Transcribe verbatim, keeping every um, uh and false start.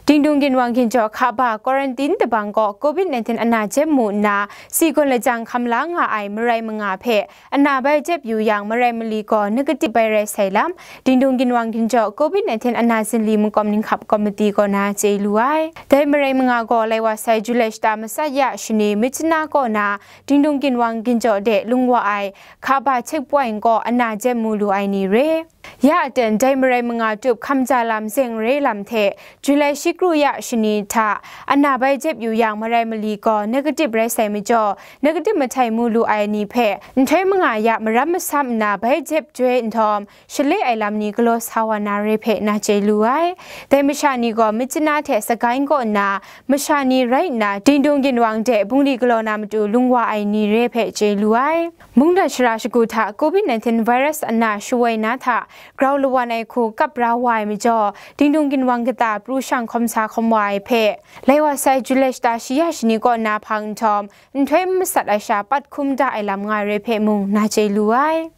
Dingdung ginwang ginjaw hka ba quarantine dabang gaw covid nineteen ana jep mu nna, si gawn lajang hkam la nga ai marai manga hpe ana bai jep yu yang, marai mali gaw negative bai rai sai lam, Dingdung ginwang ginjaw covid nineteen ana zinli makawm ninghkap komiti kaw na chye lu ai. Dai marai manga gaw lai wa sai Julai shata matsat ya shani Myitkyina kaw na Dingdung ginwang ginjaw de lung wa ai hka ba checkpoint kaw ana jep mu lu ai ni re. Ya aten dai marai manga tup hkam ja lam zeng re lam hte Julai shi kru ya shani hta ana bai jep yu yang, marai mali gaw negative rai sai majaw, negative mahtai mu lu ai ni hpe nhtoi manga ya maram masam nna bai jep joi nhtawm, shaloi ai lam ni galaw sa wa na re hpe na chye lu ai. Dai masha ni gaw Myitkyina hte Sagaing kaw nna masha ni rai nna, Dingdung ginwang de bungli galaw na matu lung wa ai ni re hpe chye lu ai. Mungdan shara shagu hta covid nineteen virus ana shawoi na hta grau lawan ai hku kap ra wa ai majaw, Dingdung ginwang kata pru shang hkawm sa hkawm wa ai hpe, lai wa sai Julai shata shi ya shani kaw na hpang nhtawm, nhtoi masat ai sha pat hkum da ai lam nga ai re hpe mung na chye lu ai.